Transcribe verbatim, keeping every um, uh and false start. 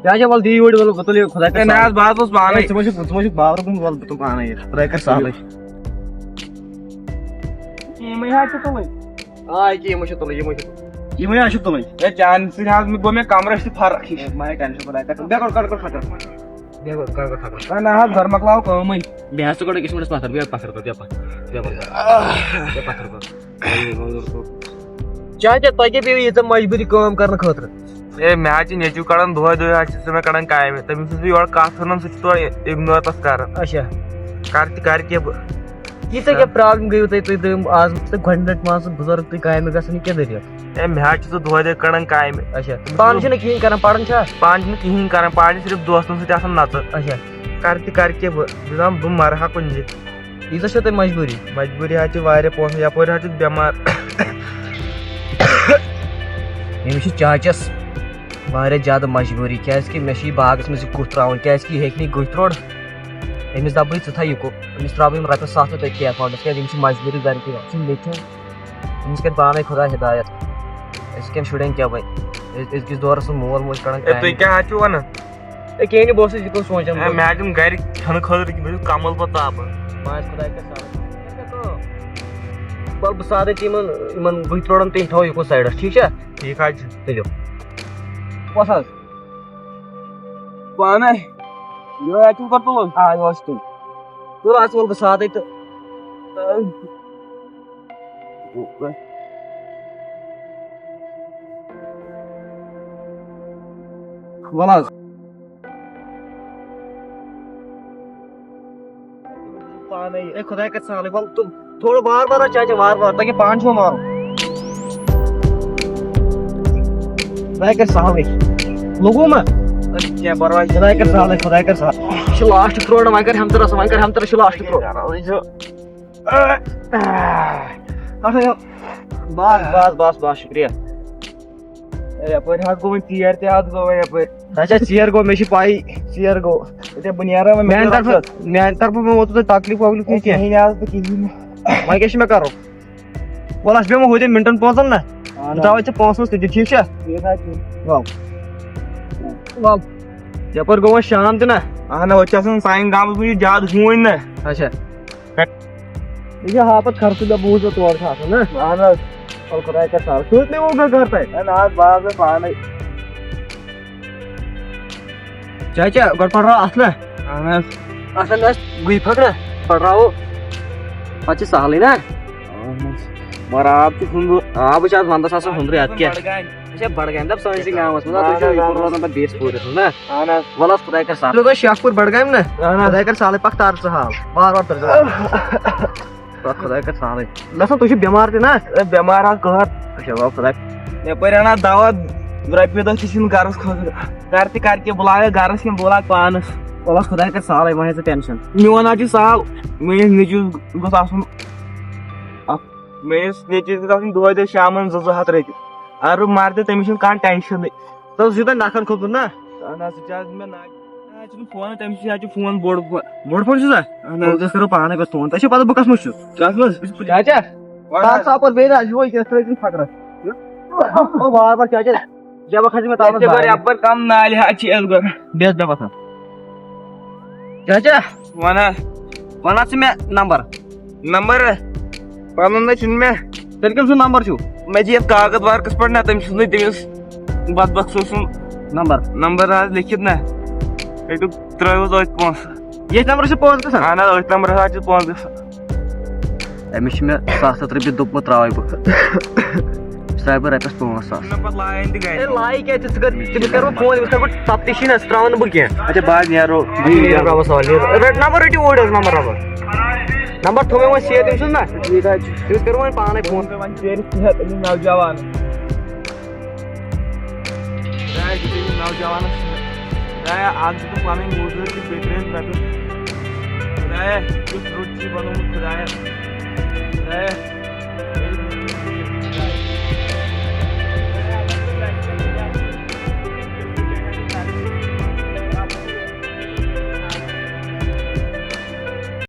کیٛاہ چھا، وَلہٕ دِ یہِ یوٗرۍ، وَلہٕ بہٕ تُلہٕ یہِ، خۄداے کَرِ ہے، نہ سہل۔ حظ، بہٕ حظ اوسُس پانَے۔ ہے، ژٕ مہ چھُکھ، ژٕ مہ چھُکھ باورٕ کُن، وَلہٕ بہٕ تُلہٕ پانَے یہِ، خۄداے کَرِ سہلٕے۔ یِمَے حظ چھِ تُلٕنۍ۔ آ، یہِ کہِ یِمَے چھِ تُلٕنۍ، یِمَے چھِ تُلٕنۍ۔ یِمَے حظ چھِ تُلٕنۍ۔ ہے، چانہِ سۭتۍ حظ گوٚو مےٚ کَمرَس تہِ فرق ہِش۔ ہے، مہ ہے ٹٮ۪نشَن، خۄداے کَرِ سہل۔ بیٚہہ گۄڈٕ، کَڑ گۄڈٕ خطر۔ ہے، نہ حظ، گۄڈٕ مۄکلاو کٲمٕے۔ بیٚیہِ حظ ژٕ گۄڈٕ أکِس مِنٹَس پَتھَر، بیٚہہ پَتھَر کَر، بیٚہہ پَتھَر، بیٚہہ پَتھَر کَر، بیٚہہ پَتھَر کَر۔ چاچا، تۄہہِ کیٛاہ پیٚیہِ ییٖژاہ مجبوٗری کٲم کرنہٕ خٲطرٕ؟ ہے، مےٚ حظ چھِ نیٚچوٗ کڑان دۄہے دۄہے، حظ چھِ سُہ مےٚ کڑان کامہِ۔ تٔمِس چھُس بہٕ یورٕ کتھ ونان، سُہ چھُ تورٕ اِگنور تس کران۔ اچھا۔ کر تہِ کر کیٛاہ بہٕ؟ ییٖژاہ کیٛاہ پرابلم گٔیوٕ تۄہہِ، تُہۍ، تُہۍ آز، تُہۍ گۄڈٕنیتھ مان ژٕ بُزرگ، تُہۍ کامہِ گژھان، یہِ کیٛاہ دٔلیٖل؟ ہے، مےٚ حظ چھُ سُہ دۄہے دۄہے کڑان کامہِ۔ اچھا۔ پانہٕ چھُنہٕ کِہیٖنۍ کران، پران چھا؟ پانہٕ چھُنہٕ کِہیٖنۍ کران، پانہٕ چھُ صرف دوستن سۭتۍ آسان نژان۔ اچھا۔ کر تہِ کر کیٛاہ بہٕ، بہٕ دپان، بہٕ مرٕ ہا کُنہِ زِ۔ ییٖژاہ چھےٚ تۄہہِ مجبوٗری؟ مجبوٗری حظ چھِ واریاہ پونٛسہٕ، یَپٲرۍ حظ چھُس بٮ۪مار۔ أمِس چھِ چاچَس واریاہ زیادٕ مجبوٗری، کیٛازِکہِ مےٚ چھِ یہِ باغَس منٛز یہِ کُٹھ ترٛاوُن، کیٛازِکہِ یہِ ہیٚکہِ نہٕ یہِ گُہہ ترٛوڑ۔ أمِس دَپہٕ بہٕ، ژٕ تھاو یہِ کُٹھ، أمِس ترٛاوٕ بہٕ یِم رۄپیَس سَتھ ہَتھ أتھی account-َس، کیٛازِ أمِس چھِ مجبوٗری گَرِ تہِ، یہِ چھُنہٕ ییٚتہِ چھُنہٕ، أمِس کَرِ پانَے خۄدا ہدایت۔ أسۍ کَمہِ شُرٮ۪ن کیٛاہ وَنہِ؟ أزۍ، أزکِس دورَس منٛز مول موج کَڑان ہے، تُہۍ کامہِ۔ کیٛاہ حظ چھِو وَنان؟ ہے، کِہیٖنۍ نہٕ، بہٕ اوسُس یِتھ پٲٹھۍ سونٛچان۔ ہے، مےٚ حظ چھُنہٕ گَرِ کھٮ۪نہٕ خٲطرٕ کِہیٖنۍ، بہٕ چھُس کَمَل پَتہٕ تاپان۔ بہٕ آسہٕ خۄداے کَرِ سہلٕے۔ وَلہٕ بہٕ سادَے ژےٚ یِمَن، یِمَن بٕتھِ ترٛوڑَن تہٕ یِم تھاوو یِکُن side-َس، ٹھیٖک چھا؟ ٹھیٖک حظ چھُ۔ تُلِو۔ کۄس حظ؟ پانَے۔ یِہوٚے اَتہِ چھُنہٕ پَتہٕ تُلُن۔ آ، یِہوٚے چھُ تُلُن۔ تُل حظ، وَلہٕ بہٕ سادَے تہٕ۔ وَلہٕ حظ۔ پانے۔ اے خداے کر سہلٕے، وَلہٕ تُل۔ تھوڑا وار وار حظ چاچا، وار وار، تۄہہِ کیٛاہ پانہٕ چھُوا مارُن؟ خداے کر سہلٕے۔ لوٚگوُ ما؟ اَدٕ کینٛہہ پَرواے چھُنہٕ۔ خداے کر سہلٕے، خداے کر سہلٕے۔ یہِ چھُ last throw، وۄنۍ کر ہمدردس، وۄنۍ کر ہمدردس، یہِ چھُ last throw۔ بس، بس، بس، بس، شُکریہ۔ ہے، یَپٲرۍ حظ گوٚو وۄنۍ ژیر تہِ حظ گوٚو وۄنۍ یَپٲرۍ۔ اچھا، ژیر گوٚو، مےٚ چھِ پَیی، ژیر گوٚو۔ ییٚتہِ بہٕ نیران وۄنۍ، مےٚ میٛانہِ کَرِ طرفہٕ، رۄخصت۔ میٛانہِ طرفہٕ مےٚ ووتوُ تۄہہِ تکلیٖف وکلیٖف ہے، نہٕ کینٛہہ۔ کِہیٖنۍ حظ تہٕ کِہیٖنۍ۔ وۄنۍ کیٛاہ چھِ مےٚ کَرُن؟ وَلہٕ، اَسہِ بیٚہمو ہُتٮ۪ن مِنٹَن پانٛژَن نہ۔ اَہَن بہٕ حظ۔ ترٛاوَے ژےٚ پانٛژھ ساس تٔتی، ٹھیٖک چھا؟ ٹھیٖک حظ چھُ۔ وَل۔ وَل۔ یَپٲرۍ گوٚو وۄنۍ شام تہِ نہ۔ اَہَن حظ، وۄنۍ چھِ آسان سانہِ گامَس منٛز یہِ زیادٕ ہوٗنۍ نہ۔ اچھا۔ یہِ چھِ ہاپت خرچہٕ، مےٚ بوٗز مےٚ تورٕ چھُ آسان، نہ؟ اہن حظ۔ وَلہٕ خۄداے کَرِ سہل۔ سیوٚد مےٚ ووٚن مےٚ گَرٕ تَتہِ۔ ہے نہ حظ، بہٕ حظ گٔے پانَے۔ چاچا، گۄڈٕ پَرناو اَتھ نہ۔ اہن حظ۔ اَتھ نہ ٲس گُہہِ پھَکھ نہ، پَرناوو۔ پَتہٕ چھِ سہلٕے نہ۔ اہن حظ۔ مگر آب چھُ ہُنٛدُر۔ آب چھُ آز وَندَس آسان ہُنٛدرٕے، اَتھ کیٛاہ؟ بَڈگامہِ۔ اچھا، بڈگامہِ، دَپ سٲنۍسٕے گامَس منٛز، اَتھ اہن حظ، چھُ یہِ اہن حظ۔ روزان پَتہٕ بیٚیِس پوٗرِس منٛز نہ۔ اہن حظ۔ وَلہٕ حظ، خۄداے کَرِ سہل۔ تُہۍ گٔے شیخ پوٗر بڈگامہِ نہ؟ اہن حظ۔ خۄداے کَرِ سہلٕے، پَکھ تارٕ ژٕ حال۔ وارٕ وارٕ تٔرۍ زِ۔ خۄداے کَرِ سہلٕے۔ مےٚ سا، تُہۍ چھِو بٮ۪مار تہِ نہ؟ ہے، بٮ۪مار حظ قٕہر۔ اچھا، وَلہٕ خۄداے۔ یَپٲرۍ اَنان دوا، رۄپیہِ دَہ تہِ چھِنہٕ گَرَس خٲطرٕ۔ گَرٕ تہِ کَرٕ کینٛہہ، بہٕ لاگہٕ گَرَس کینٛہہ، بہٕ لاگہٕ پانَس۔ وَلہٕ حظ، خۄداے کَرِ سہلٕے، وۄنۍ ہے ژٕ ٹٮ۪نشَن۔ میون حظ چھُ سہل، میٛٲنِس نیٚچوِس گوٚژھ آسُن اَکھ، میٛٲنِس نیٚچوِس گٔژھ آسٕنۍ دۄہَے دۄہَے شامَن زٕ زٕ ہَتھ رۄپیہِ۔ اگر بہٕ مَرٕ تہِ، تٔمِس چھُنہٕ کانٛہہ ٹٮ۪نشَنٕے۔ ژٕ اوسُکھ یوٗتاہ نَکھَن کھوٚتمُت نا؟ اَہَن حظ، سُہ تہِ حظ دیُت مےٚ نَکھ۔ نہ، اَتہِ چھُنہٕ فون، تٔمِس چھُ، اَتہِ چھُ فون بوٚڑ فون۔ بوٚڑ فون چھُ سا؟ اَہَن حظ۔ أسۍ کَرو پانَے پَتہٕ فون۔ تۄہہِ چھُو پَتہ بہٕ کَتھ منٛز چھُس؟ کَتھ منٛز؟ بہٕ چھُس پُلیٖس۔ چاچا، وَن حظ۔ تَتھ ژاپَر بیٚیہِ نہ، یہِ چھُ وۄنۍ کینٛہہ ترٛٲوِتھ پھَکرَس۔ او وارٕ وارٕ چاچا، جَبہٕ کھَسہِ مےٚ تَتھ منٛز یَپٲرۍ، بارٕ۔ یَپٲرۍ کَم نالہِ حظ چھِ یَتھ گۄڈٕ۔ بیٚہہ، بیٚہہ پَتھَر۔ چاچا۔ وَن حظ۔ وَن حظ ژٕ مےٚ نمبر۔ نمبر؟ پَنُن نہ چھُنہٕ مےٚ۔ تیٚلہِ کٔمۍ سُنٛد نمبر چھُو؟ مےٚ چھِ یَتھ کاغذ ورقَس پٮ۪ٹھ نہ، تٔمۍ سُنٛدُے، تٔمِس بدبخت سُنٛد نمبر۔ نمبر حظ لیکھِتھ نہ۔ رٔٹِو، ترٛٲیِو حظ أتھۍ پونٛسہٕ۔ ییٚتھۍ نمبرَس چھِ پونٛسہٕ گژھان؟ اَہَن حظ، أتھۍ نمبرَس حظ چھِ پونٛسہٕ گژھان۔ أمِس چھِ مےٚ سَتھ ہَتھ رۄپیہِ دوٚپمُت ترٛاوَے بہٕ۔ سُہ ترٛاوَے بہٕ رۄپیَس پانٛژھ ساس۔ نہ پَتہٕ لایَن تہِ گَرِ۔ ہے، لایہِ کیٛاہ؟ ژٕ ژٕ کر، تٔمِس کَرٕ بہٕ فون، تٔمِس کَرٕ بہٕ تَفتیٖشی نہ، سُہ ترٛاوَن نہٕ بہٕ کینٛہہ۔ اچھا، بہٕ حظ نیرو۔ یہِ نیرو رۄبَس حوالہٕ، نیرو۔ رَٹ نمبر، رٔٹِو اوٗرۍ حظ نمبر، نمبر۔ نمبر تھوٚو مےٚ وۄنۍ سیو تٔمۍ سُنٛد نہ۔ ٹھیٖک حظ چھُ۔ تٔمِس کٔرِو وۄنۍ پانَے فون۔ وۄنۍ ژیٖرۍ صحت أمِس نوجوانَس۔ خۄدایا، دِ أمِس نوجوانَس صحت۔ خۄدایا، اَکھ دِ تہٕ پَنٕنۍ موٚزوٗرۍ تہِ بیٚیہِ ترٛٲیِن رۄپیہِ۔ خۄدایا، یُتھ رُت چھُے بَنومُت خۄدایا۔